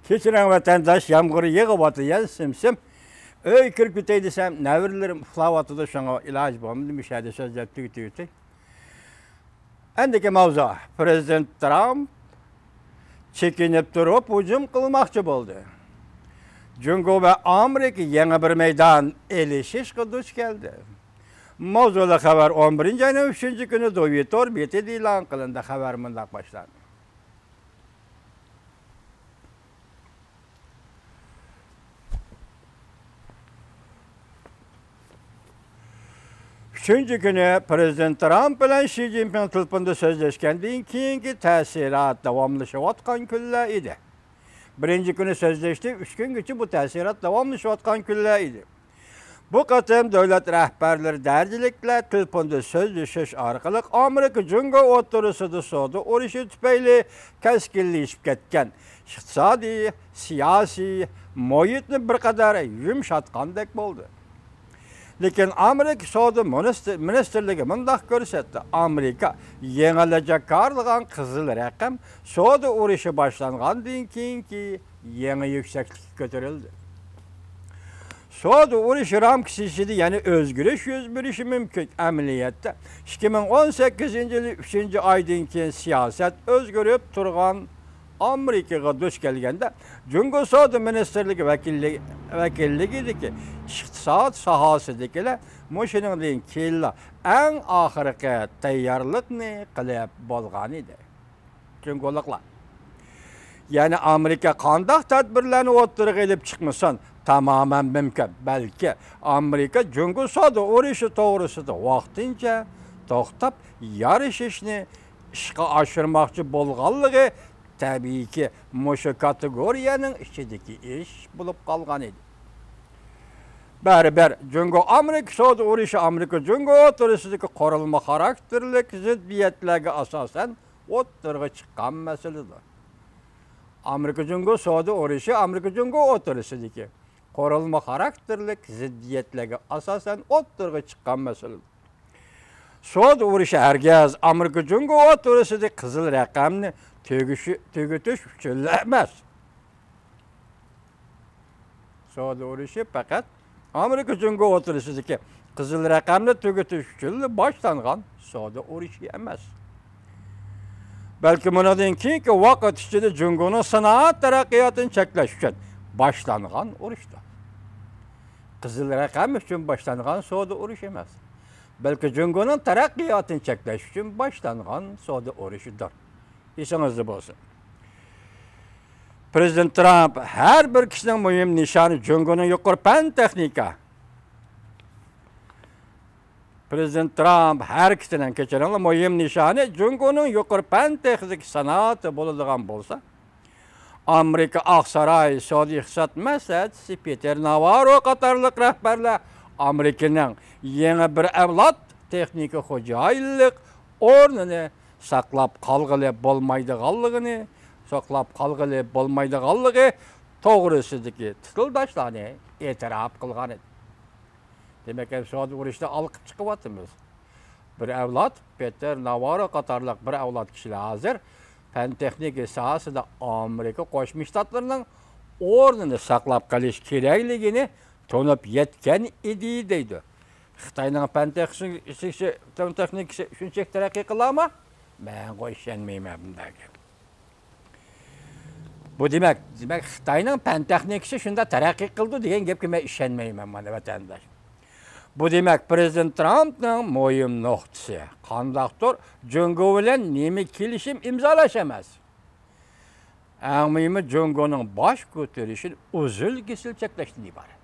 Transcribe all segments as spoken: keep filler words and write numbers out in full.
كەچۈرۈڭ ۋەتەنداش، يامغۇر يېغىۋاتىدۇ يەنە سىم-سىم. ئۆيگە كىرىپ كېتەي دېسەم، نەۋرىلىرىم ئۇخلاۋاتىدۇ، شۇڭا ئىلاجى بولمىدى، مۇشۇ يەردە سۆزلەپ تۈگىتىۋېتەي. ئەندىكى ماۋزۇ، پىرېزىدېنت ترامپ چېكىنىپ تۇرۇپ ھۇجۇم قىلماقچى بولدى. جۇڭگو ۋە ئامېرىكا يېڭى بىر مەيدان ئېلىشىشقا دۇچ كەلدى. ماۋزۇلۇق خەۋەر ئون بىرىنچى ئاينىڭ ئۈچىنچى كۈنى دوۋيىتور بېتىدە ئېلان قىلىندى. خەۋەر مۇنداق باشلاندى. ئۈچىنچى كۈنى پىرېزىدېنت ترامپ بىلەن شى جىنپىڭ تېلېفوندا سۆزلەشكەندىن كېيىنكى تەسىرات داۋاملىشىۋاتقان كۈنلەر ئىدى. بىرىنچى كۈنى سۆزلەشتى، ئۈچ كۈنگىچە بۇ تەسىرات داۋاملىشىۋاتقان كۈنلەر ئىدى. بۇ قېتىم دۆلەت رەھبەرلىرى دەرىجىلىكلەر تېلېفوندا سۆزلىشىش ئارقىلىق ئامېرىكا جۇڭگو ئوتتۇرىسىدا سودا ئۇرۇشى تۈپەيلى كەسكىنلىشىپ كەتكەن ئىقتىسادىي، سىياسىي مۇھىتنى بىر قەدەر يۇمشاتقاندەك بولدى. لېكىن ئامېرىكا سودا مىنىستىر-، مىنىستىرلىكى مۇنداق كۆرسەتتى، ئامېرىكا يېڭىلا جاكارلىغان قىزىل رەقەم سودا ئۇرۇشى باشلانغاندىن كېيىنكى يېڭى يۈكسەكلىككە كۆتۈرۈلدى. سودا ئۇرۇشى رامكىسى ئىچىدە يەنە ئۆزگىرىش يۈز بېرىشى مۇمكىن. ئەمەلىيەتتە، ئىككى مىڭ ئون سەككىزىنچى يىلى ئۈچىنچى ئايدىن كېيىن سىياسەت ئۆزگىرىپ تۇرغان ئامېرىكىغا دۇچ كەلگەندە، جۇڭگو سودا مىنىستىرلىكى ۋەكىللىكى، ۋەكىللىكىدىكى ئىقتىساد ساھەسىدىكىلەر مۇشۇنىڭدىن كېيىنلا ئەڭ ئاخىرقى تەييارلىقنى قىلىپ بولغانىدى. جۇڭگولۇقلار. يەنى ئامېرىكا قانداق تەدبىرلەرنى ئوتتۇرىغا ئېلىپ چىقمىسۇن، تامامەن مۇمكىن، بەلكى ئامېرىكا جۇڭگو سودا ئۇرۇشى توغرىسىدا ۋاقتىنچە توختاپ يارىشىشنى ئىشقا ئاشۇرماقچى بولغانلىقى تەبىئىيكى مۇشۇ كاتېگورىيەنىڭ ئىچىدىكى ئىش بولۇپ قالغان ئىدى. بەرىبىر، جۇڭگو ئامېرىكا سودا ئۇرۇشى ئامېرىكا جۇڭگو ئوتتۇرىسىدىكى قۇرۇلما خاراكتېرلىك زىددىيەتلەرگە ئاساسەن ئوتتۇرىغا چىققان مەسىلىدۇر. ئامېرىكا جۇڭگو سودا ئۇرۇشى ئامېرىكا جۇڭگو ئوتتۇرىسىدىكى قۇرۇلما خاراكتېرلىك زىددىيەتلەرگە ئاساسەن ئوتتۇرىغا چىققان مەسىلىدۇر. سودا ئۇرۇشى ھەرگىز ئامېرىكا جۇڭگو ئوتتۇرىسىدىكى قىزىل رەقەمنى تۈگىشى-، تۈگىتىش ئۈچۈنلا ئەمەس. سودا ئۇرۇشى پەقەت ئامېرىكا جۇڭگو ئوتتۇرىسىدىكى قىزىل رەقەمنى تۈگىتىش ئۈچۈنلا باشلانغان سودا ئۇرۇشى ئەمەس. بەلكى مۇنىڭدىن كېيىنكى ۋاقىت ئىچىدە جۇڭگونىڭ سانائەت تەرەققىياتىنى چەكلەش ئۈچۈن باشلانغان ئۇرۇشتۇر. قىزىل رەقەم ئۈچۈن باشلانغان سودا ئۇرۇشى ئەمەس، بەلكى جۇڭگونىڭ تەرەققىياتىنى چەكلەش ئۈچۈن باشلانغان سودا ئۇرۇشىدۇر. ئېسىڭىزدە بولسۇن. پىرېزىدېنت ترامپ ھەر بىر كىشىنىڭ مۇھىم نىشانى جۇڭگونىڭ يۇقىرى پەن تېخنىكا. پىرېزىدېنت ترامپ ھەرىكىتىنىڭ، كەچۈرۈڭلار، مۇھىم نىشانى جۇڭگونىڭ يۇقىرى پەن تېخنىكا سانائىتى بولىدىغان بولسا، ئامېرىكا ئاق ساراي سودا ئىقتىساد مەسلىھەتچىسى پېتېر ناۋاررو قاتارلىق رەھبەرلەر ئامېرىكىنىڭ يېڭى بىر ئەۋلاد تېخنىكا خوجايىنلىق ئورنىنى ساقلاپ قالغىلى بولمايدىغانلىقىنى، ساقلاپ قالغىلى بولمايدىغانلىقى توغرىسىدىكى تىتىلداشلارنى ئېتىراپ قىلغان ئىدى. دېمەك، ئەمدى سودا ئۇرۇشىدا ئالقىپ چىقىۋاتىمىز. بىر ئەۋلاد پېتېر ناۋاررو قاتارلىق بىر ئەۋلاد كىشىلەر ھازىر پەن تېخنىكا ساھەسىدە ئامېرىكا قوشما شتاتلىرىنىڭ ئورنىنى ساقلاپ قېلىش كېرەكلىكىنى تونۇپ يەتكەن ئىدى، دەيدۇ. خىتاينىڭ پەن تېخنىكىسى، پەن تېخنىكىسى شۇنچىلىك تەرەققىي قىلارمۇ؟ مەنغۇ ئىشەنمەيمەن بۇنداق گەپ. بۇ دېمەك، دېمەك، خىتاينىڭ پەن تېخنىكىسى شۇنداق تەرەققىي قىلىدۇ دېگەن گەپكە مەن ئىشەنمەيمەن، مانا، ۋەتەنداش. بۇ دېمەك، پىرېزىدېنت ترامپنىڭ مۇھىم نۇقتىسى. قانداقتۇر جۇڭگو بىلەن نېمە كېلىشىم ئىمزالاش ئەمەس. ئەڭ مۇھىمى جۇڭگونىڭ باش كۆتۈرۈشىنى ئۈزۈل-كېسىل چەكلەشتىن ئىبارەت.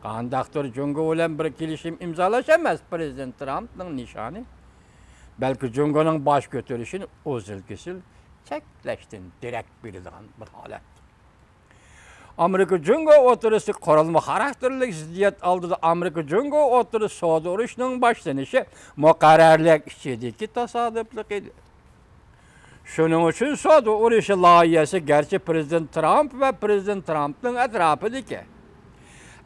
قانداقتۇر جۇڭگو بىلەن بىر كېلىشىم ئىمزالاش ئەمەس پىرېزىدېنت ترامپنىڭ نىشانى، بەلكى جۇڭگونىڭ باش كۆتۈرۈشىنى ئۈزۈل-كېسىل چەكلەشتىن دېرەك بېرىدىغان بىر ھالەت. ئامېرىكا جۇڭگو ئوتتۇرىسىدىكى قۇرۇلما خاراكتېرلىك زىددىيەت ئالدىدا ئامېرىكا جۇڭگو ئوتتۇرىسىدا سودا ئۇرۇشىنىڭ باشلىنىشى مۇقەررەرلىك ئىچىدىكى تاسادىپلىق ئىدى. شۇنىڭ ئۈچۈن سودا ئۇرۇشى لايىھەسى گەرچە پىرېزىدېنت ترامپ ۋە پىرېزىدېنت ترامپنىڭ ئەتراپىدىكى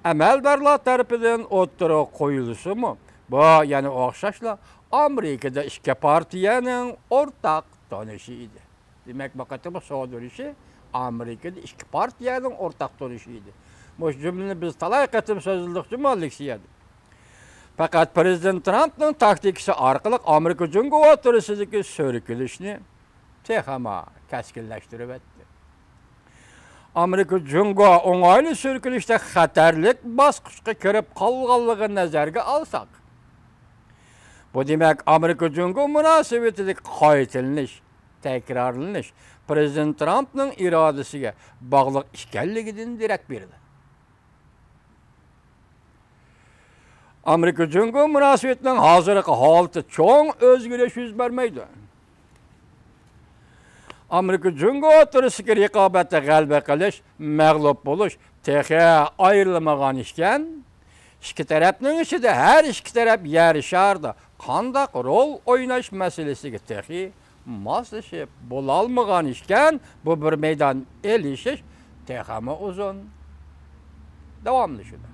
ئەمەلدارلار تەرىپىدىن ئوتتۇرىغا قويۇلسىمۇ، بۇ يەنە ئوخشاشلا ئامېرىكىدا ئىككى پارتىيەنىڭ ئورتاق تونۇشى ئىدى. دېمەك، بۇ قېتىمقى سودا ئۇرۇشى ئامېرىكىدا ئىككى پارتىيەنىڭ ئورتاق تونۇشى ئىدى. مۇشۇ جۈملىنى بىز تالاي قېتىم سۆزلىدۇقچۇ مۇ لېكسىيەدە؟ پەقەت پىرېزىدېنت ترامپنىڭ تاكتىكىسى ئارقىلىق ئامېرىكا جۇڭگو ئوتتۇرىسىدىكى سۈركىلىشنى تېخىمۇ كەسكىنلەشتۈرۈۋەتتى. ئامېرىكا جۇڭگو ئوڭايلىق سۈركىلىشتە خەتەرلىك باسقۇچقا كىرىپ قالغانلىقىنى نەزەرگە ئالساق، بۇ دېمەك ئامېرىكا جۇڭگو مۇناسىۋىتىدىكى قايتىلىنىش، تەكرارلىنىش پىرېزىدېنت ترامپنىڭ ئىرادىسىگە باغلىق ئىكەنلىكىدىن دېرەك بېرىدۇ. ئامېرىكا جۇڭگو مۇناسىۋىتىنىڭ ھازىرقى ھالىتى چوڭ ئۆزگىرىش يۈز بەرمەيدۇ. ئامېرىكا جۇڭگو ئوتتۇرىسىدىكى رىقابەتتە غەلىبە قىلىش، مەغلۇپ بولۇش تېخى ئايرىلمىغان ئىكەن. ئىككى تەرەپنىڭ ئىچىدە ھەر ئىككى تەرەپ يەر شارىدا قانداق رول ئويناش مەسىلىسىگە تېخى ماسلىشىپ بولالمىغان ئىكەن، بۇ بىر مەيدان ئېلىشىش تېخىمۇ ئۇزۇن داۋاملىشىدۇ.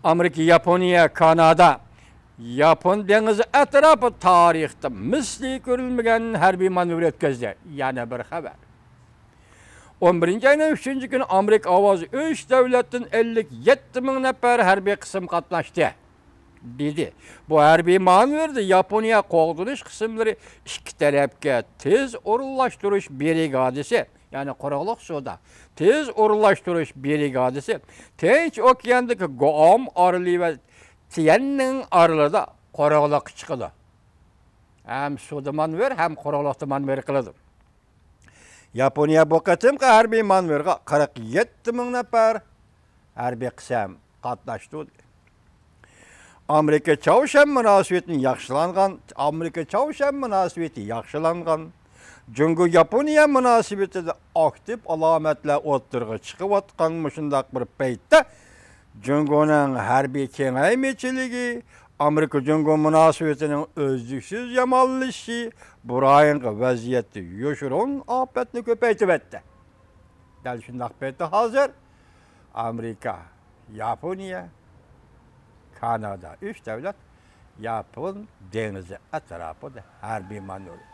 ئامېرىكا، ياپونىيە، كانادا ياپون دېڭىزى ئەتراپىدا تارىختا مىسلى كۆرۈلمىگەن ھەربىي مانېۋىر ئۆتكۈزدى. يەنە بىر خەۋەر. ئون بىرىنچى ئاينىڭ ئۈچىنچى كۈنى ئامېرىكا ئاۋازى ئۈچ دۆلەتتىن ئەللىك يەتتە مىڭ نەپەر ھەربىي قىسىم قاتناشتى، دېدى. بۇ ھەربىي مانېۋىردا ياپونىيە قوغدىنىش قىسىملىرى ئىككى تەرەپكە تېز ئورۇنلاشتۇرۇش برىگادىسى، يەنى قۇرۇقلۇق سۇدا تېز ئورۇنلاشتۇرۇش برىگادىسى تىنچ ئوكياندىكى گۇئام ئارىلى ۋە تيەننىڭ ئارىلىدا قۇرۇقلۇققا چىقىدۇ. ھەم سۇدا مانېۋىر، ھەم قۇرۇقلۇقتا مانېۋىر قىلىدۇ. ياپونىيە بۇ قېتىمقى ھەربىي مانېۋىرغا قىرىق يەتتە مىڭ نەپەر ھەربىي قىسىم قاتناشتۇردى. ئامېرىكا چاۋشيەن مۇناسىۋىتىنى ياخشىلانغان، ئامېرىكا چاۋشيەن مۇناسىۋىتى ياخشىلانغان، جۇڭگو ياپونىيە مۇناسىۋىتىدە ئاكتىپ ئالامەتلەر ئوتتۇرىغا چىقىۋاتقان مۇشۇنداق بىر پەيتتە، جۇڭگونىڭ ھەربىي كېڭەيمىچىلىكى، ئامېرىكا جۇڭگو مۇناسىۋىتىنىڭ ئۈزلۈكسىز يامانلىشىشى بۇ رايونغا ۋەزىيەتتە يوشۇرۇن ئاپەتنى كۆپەيتىۋەتتى. دەل شۇنداق پەيتتە ھازىر ئامېرىكا، ياپونىيە، كانادا، ئۈچ دۆلەت ياپون دېڭىزى ئەتراپىدا ھەربىي مانېۋىر